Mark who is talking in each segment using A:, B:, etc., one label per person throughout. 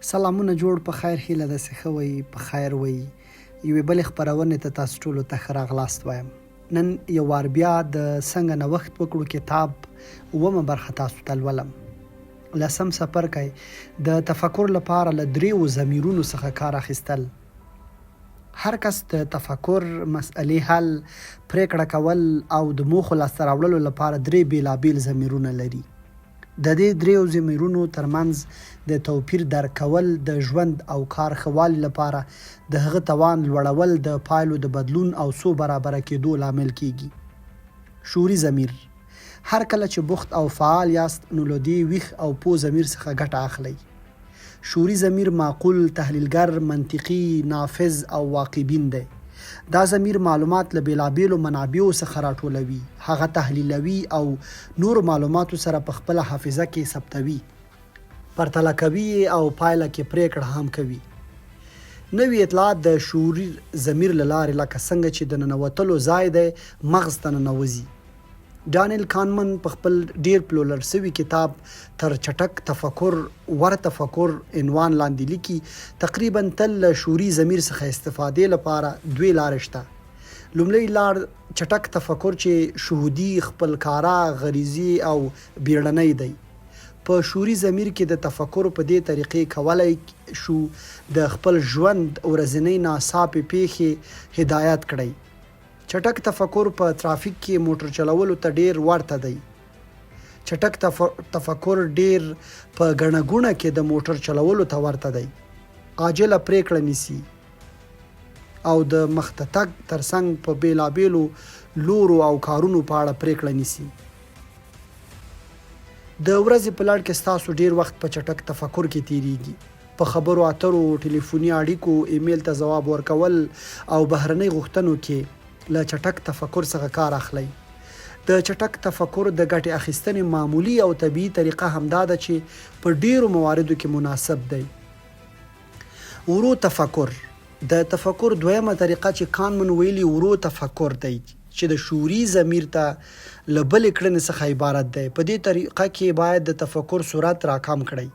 A: سلامونه جوړ په خیر هیله ده چې ښه وئ په خیر وئ یوې بلې خپرونې ته تاسو ټولو ته ښه راغلاست وایم. نن یو وار بیا د څنګه نوښت وکړو کتاب اوومه برخه تاسو ته لولم. لسم څپرکی د تفکر لپاره له دریو ضمیرونو څخه کار اخیستل. هر کس د تفکر، مسئلې حل، پریکړه کول او د موخو لاسته راوړلو لپاره درې بیلابیل ضمیرونه لري. د دې درېیو ضمیرونو تر منځ د توپیر درک کول، د ژوند او کار ښه والي لپاره د هغه توان لوړول د پایلو د بدلون او څو برابره کېدو لامل کېږي. شعوري ضمیر، هر کله چې بوخت او فعال یاست نو له دې ویښ او پوه ضمیر څخه ګټه اخلئ. شعوري ضمیر معقول، تحلیلګر، منطقي، نافذ او واقعبین دی. دا ضمیر معلومات له بېلابېلو منابعو څخه راټولوي، هغه تحلیلوي او نورو معلوماتو سره په خپله حافظه کې ثبتوي، پرتله کوي یې او پایله کې پرېکړه هم کوي. نوي اطلاعات د شعوري ضمیر له لارې لکه څنګه چې د ننوتلو ځای دی، مغز ته ننوځي. ډانیل کانمن په خپل ډیر پلورل سوي کتاب تر چټک تفکر ور تفکر عنوان لاندې لیکي، تقریبا تل له شعوري ضمیر څخه استفادې لپاره دوې لارې شته. لومړۍ لار چټک تفکر چې شهودي، خپلکاره، غریزي او بیړنی دی. په شعوري ضمیر کې د تفکر په دې طریقې کولای شو د خپل ژوند ورځنۍ ناڅاپې پیښې هدایت کړئ. چټک تفکر په ترافیک کې موټر چلولو ته ډېر ورته دی. چټک تفکر ډېر په ګڼه ګوڼه کې د موټر چلولو ته ورته دی. عاجله پرېکړه نیسي او د مخته تګ ترڅنګ په بېلابېلو لورو او کارونو په اړه پرېکړه نیسي. د ورځې په لړ کې ستاسو ډېر وخت په چټک تفکر کې تېرېږي. په خبرو اترو، ټیلیفوني اړیکو، ایمیل ته ځواب ورکول او بهرنۍ غوښتنو کې له چټک تفکر څخه کار اخلئ. د چټک تفکر د ګټې اخیستنې معمولي او طبیعي طریقه همدا ده چې په ډېرو مواردو کې مناسب دی. ورو تفکر، د تفکر دویمه طریقه چې کانمن ویلي ورو تفکر دی چې د شعوري ضمیر ته له بلې کړنې څخه عبارت دی. په دې طریقه کې باید د تفکر سرعت راکم کړئ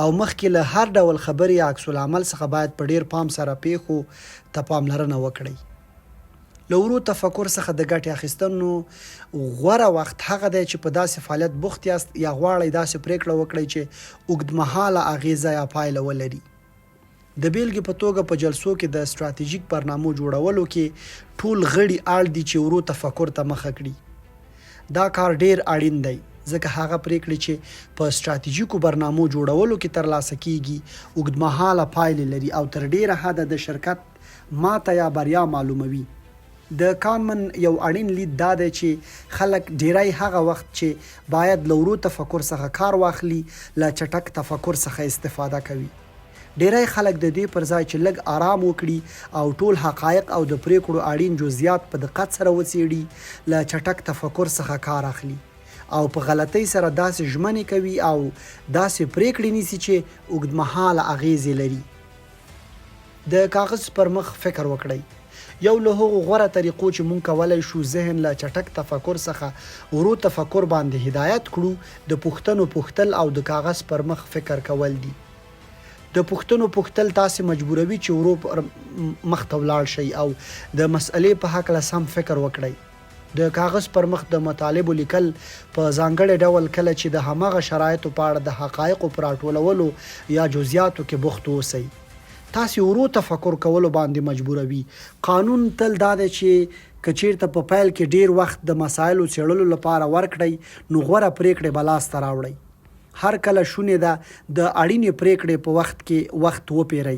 A: او مخکې له هر ډول خبرې یا عکس العمل څخه باید په ډېر پام سره پېښو ته پاملرنه وکړئ. له ورو تفکر څخه د ګټې اخیستنو غوره وخت هغه دی چې په داسې فعالیت بوخت یاست یا غواړئ داسې پرېکړه وکړئ چې اوږدمهاله اغېزه یا پایله ولري. د بېلګې په توګه په جلسو کې د ستراتیژیک برنامو جوړولو کې ټول غړي اړ دي چې ورو تفکر ته مخه کړي. دا کار ډېر اړین دی، ځکه هغه پرېکړې چې په ستراتیژیکو برنامو جوړولو کې ترلاسه کېږي، اوږدمهاله پایلې لري او تر ډېره حده د شرکت ماته یا بریا معلوموي. د کانمن یو اړین لید دا دی چې خلک ډېری هغه وخت چې باید له ورو تفکر څخه کار واخلي، له چټک تفکر څخه استفاده کوي. ډېری خلک د دې پر ځای چې لږ ارام وکړي او ټول حقایق او د پرېکړو اړین جزیات په دقت سره وڅېړي، له چټک تفکر څخه کار اخلي او په غلطۍ سره داسې ژمنې کوي او داسې پرېکړې نیسي چې اوږدمهاله اغېزې لري. د کاغذ پر مخ فکر وکړئ. یو له هغو غوره طریقو چې موږ کولای شو ذهن له چټک تفکر څخه ورو تفکر باندې هدایت کړو، د پوښتنو پوښتل او د کاغذ پر مخ فکر کول دي. د پوښتنو پوښتل تاسې مجبوروي چې ورو پر مخ ته ولاړ شئ او د مسئلې په هکله سم فکر وکړئ. د کاغذ پر مخ د مطالبو لیکل، په ځانګړې ډول کله چې د هماغه شرایطو په اړه د حقایقو په راټولولو یا جزیاتو کې بوخت اوسئ، تاسې ورو تفکر کولو باندې مجبوروي. قانون تل دا دی چې که چېرته په پیل کې ډېر وخت د مسایلو څېړلو لپاره ورکړئ، نو غوره پرېکړې به لاسته راوړئ. هر کله شونې ده د اړینې پرېکړې په وخت کې وخت وپېرئ.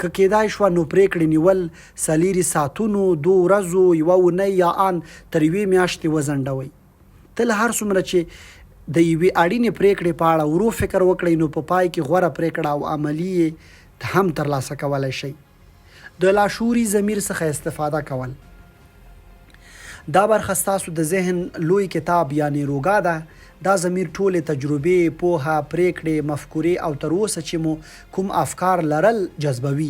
A: که کېدای شوه نو پرېکړې نیول څلېري ساعتونو، دوو ورځو، یوه اونۍ یا آن تر یوې میاشتې وځنډوئ. تل هر څومره چې د یوې اړینې پرېکړې په اړه ورو فکر وکړئ نو په پای کې غوره پرېکړه او عملي یې هم ترلاسه کولای شئ. د لاشعوري ضمیر څخه استفاده کول. دا برخه ستاسو د ذهن لوی کتاب یعنې روګا ده. دا ضمیر ټولې تجربې، پوهه، پرېکړې، مفکورې او تر اوسه چې مو کوم افکار لرل جذبوي،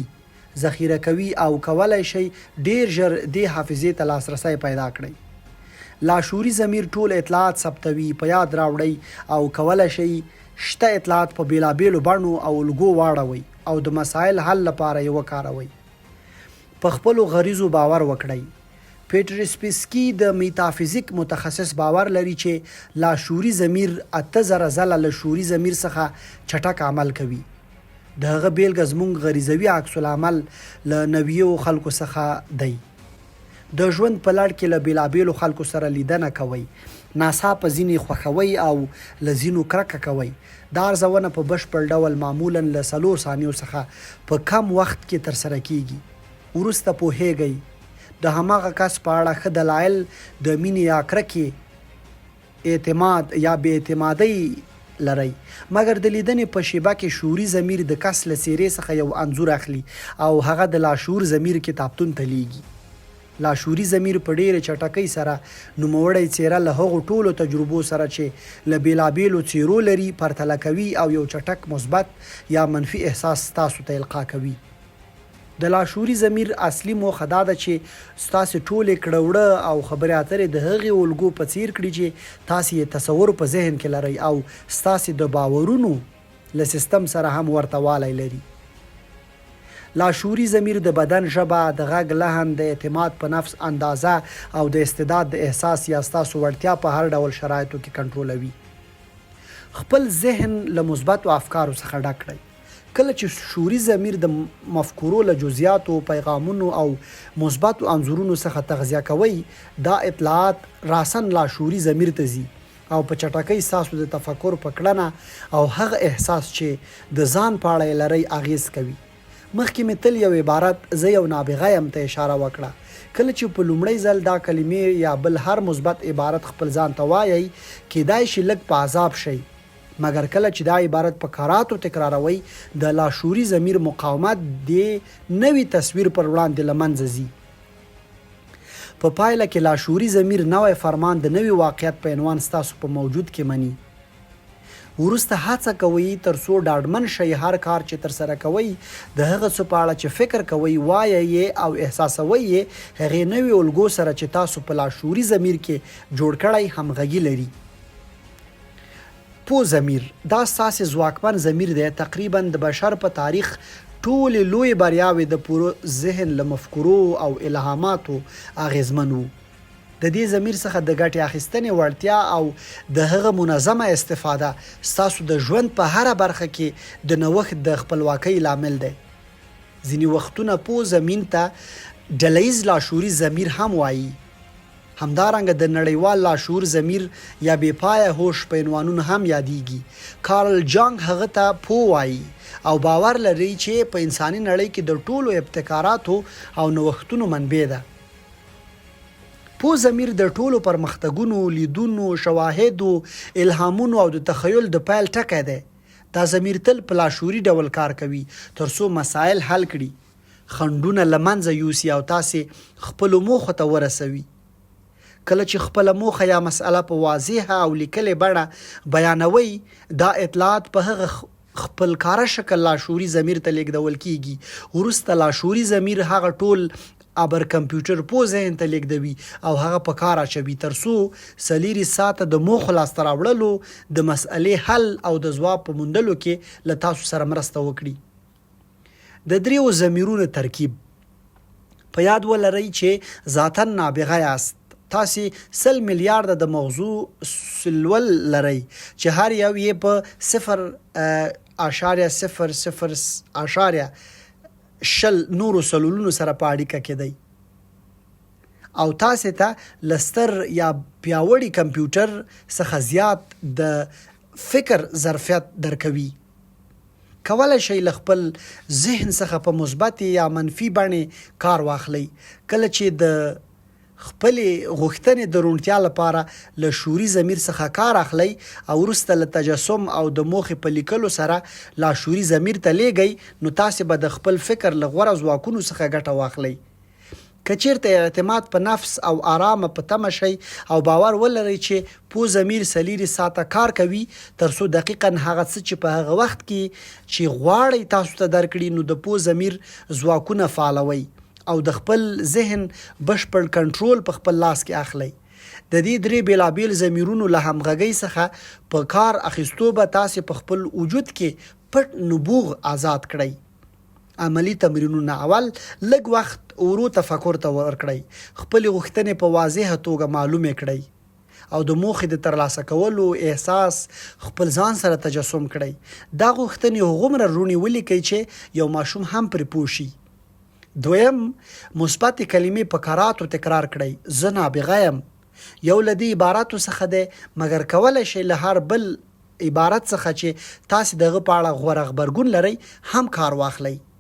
A: ذخیره کوي او کولای شئ ډېر ژر دې حافظې ته لاسرسی پیدا کړئ. لاشعوري ضمیر ټول اطلاعات ثبتوي، په یاد راوړئ او کولای شئ شته اطلاعات په بېلابېلو بڼو او الګو واړوئ. او د مسایل حل لپاره یې وکاروئ. په خپلو غریزو باور وکړئ. پیټرسپسکي د میتافزیک متخصص باور لري چې لاشعوري ضمیر 8000 ځله له شعوري ضمیر څخه چټک عمل کوي. د هغه بېلګه زموږ غریزوي عکس العمل له نویو خلکو څخه دی. د ژوند په لړ کې له بېلابېلو خلکو سره لیدنه کوئ، ناڅاپه ځینې خوښوئ او له ځینو کرکه کوئ. دا ارزونه په بشپړ ډول معمولاً له څلور ثانیو څخه په کم وخت کې ترسره کېږي. وروسته پوهېږئ، د هماغه کس په اړه ښه دلایل د مینې یا کرکې، اعتماد یا بې اعتمادۍ لرئ، مګر د لیدنې په شېبه کې شعوري ضمیر د کس له څېرې څخه یو انځور اخلي او هغه د لاشعور ضمیر کتابتون ته لېږي. لاشعوري ضمیر په ډېرې چټکۍ سره نوموړی څېره له هغو ټولو تجربو سره چې له بېلابېلو څېرو لري، پرتله کوي او یو چټک مثبت یا منفي احساس ستاسو ته القا کوي. د لاشعوري ضمیر اصلي موخه دا ده چې ستاسې ټولې کړه وړه او خبرې اترې د هغې الګو په څېر کړي چې تاسې یې تصور په ذهن کې لرئ او ستاسې د باورونو له سیستم سره هم ورته والی لري. لاشعوري ضمیر د بدن ژبه، د غږ لحن، د اعتماد په نفس اندازه او د استعداد د احساس یا ستاسو وړتیا په هر ډول شرایطو کې کنټرولوي. خپل ذهن له مثبتو افکارو څخه ډک کړئ. کله چې شعوري ضمیر د مفکورو له جزیاتو، پیغامونو او مثبتو انځورونو څخه تغذیه کوئ، دا اطلاعات راساً لاشعوري ضمیر ته ځي او په چټکۍ ستاسو د تفکر په کړنه او هغه احساس چې د ځان په اړه یې لرئ اغېز کوي. مخکې مې تل یو عبارت، زه یو نابغه یم، ته اشاره وکړه. کله چې په لومړی ځل دا کلمې یا بل هر مثبت عبارت خپل ځان ته وایئ، کېدای شي لږ په عذاب شئ، مګر کله چې دا عبارت په کراتو تکراروئ، د لاشعوري ضمیر مقاومت دې نوي تصویر پر وړاندې له منځه ځي. په پایله کې لاشعوري ضمیر نوی فرمان د نوي واقعیت په عنوان ستاسو په موجود کې مني. وروسته هڅه کوئ تر څو ډاډمن شئ هر کار چې ترسره کوئ د هغه څه په اړه چې فکر کوئ، وایئ یې او احساسوئ یې هغې نوې الګو سره چې تاسو په لاشعوري ضمیر کې جوړ کړی همغږي لري. پوه ضمیر، دا ستاسې ځواکمن ضمیر دی، تقریباً د بشر په تاریخ ټولې لویې بریاوې د پوره ذهن له مفکورو او الهاماتو اغېزمن وو. د دې ضمیر څخه د ګټې اخیستنې وړتیا او د هغه منظمه استفاده ستاسو د ژوند په هره برخه کې د نوښت د خپلواکۍ لامل دی. ځینې وختونه پوه ضمین ته ډله ییز لاشعوري ضمیر هم وايي. همدارنګه د نړیوال لاشعور ضمیر یا بې پایه هوش په عنوانونو هم یادیږي. کارل جانګ هغه ته پوه وايي او باور لري چې په انساني نړۍ کې د ټولو ابتکاراتو او نوښتونو منبع ده. پوه ضمیر د ټولو پرمختګونو، لیدونو، شواهدو، الهامونو او د تخیل د پیل ټکی دی. دا ضمیر تل په لاشعوري ډول کار کوي تر څو مسایل حل کړي. خنډونه له منځه یوسي او تاسې خپلو موخو ته ورسوي. کله چې خپله موخه یا مسئله په واضحه او لیکلې بڼه بیانوئ، دا اطلاعات په هغه خپلکاره شکل لاشعوري ضمیر ته لېږدول کېږي. وروسته لاشعوري ضمیر هغه ټول ابر کمپیوټر پوه ذهن ته لېږدوي او هغه په کار اچوي تر څو څلېرویشت ساعته د موخو لاسته راوړلو، د مسئلې حل او د ځواب په موندلو کې له تاسو سره مرسته وکړي. د دریو ضمیرونو ترکیب. په یاد ولرئ چې ذاتاً نابغه یاست. تاسې 100 میلیارده د مغزو سلول لرئ چې هر یو یې په 0.00.20 نورو سلولونو سره په اړیکه کې دی او تاسې ته له ستر یا پیاوړي کمپیوټر څخه زیات د فکر ظرفیت درکوي. کولای شئ له خپل ذهن څخه په مثبتې یا منفي بڼې کار واخلئ. کله چې د خپلې غوښتنې د روڼتیا لپاره له شعوري ضمیر څخه کار اخلئ او وروسته له تجسم او د موخې په لیکلو سره لاشعوري ضمیر ته لېږئ، نو تاسې به د خپل فکر له غوره ځواکونو څخه ګټه واخلئ. که چېرته اعتماد په نفس او آرامه په تمه شئ او باور ولرئ چې پوه ضمیر څلېرویشت ساعته کار کوي تر څو دقیقاً هغه څه چې په هغه وخت کې چې غواړئ تاسو ته درکړي نو د پوه ضمیر ځواکونه فعالوئ او د خپل ذهن بشپړ کنټرول په خپل لاس کې اخلئ. د دې درې بېلابېل ضمیرونو له همغږۍ څخه په کار اخیستو به تاسې په خپل وجود کې پټ نبوغ ازاد کړئ. عملي تمرینونه، اول لږ وخت ورو تفکر ته ورکړئ، خپلې غوښتنې په واضحه توګه معلومې کړئ او د موخې د ترلاسه کولو احساس خپل ځان سره تجسم کړئ. دا غوښتنې هغومره روڼې ولیکئ چې یو ماشوم هم پرې پوه شي. دویم، مثبتې کلمې په کراتو تکرار کړئ، زه نابغه یم یو له دې عباراتو څخه دی، مګر کولی شئ له هر بل عبارت څخه چې تاسې د هغه په اړه غوره غبرګون لرئ هم کار واخلئ.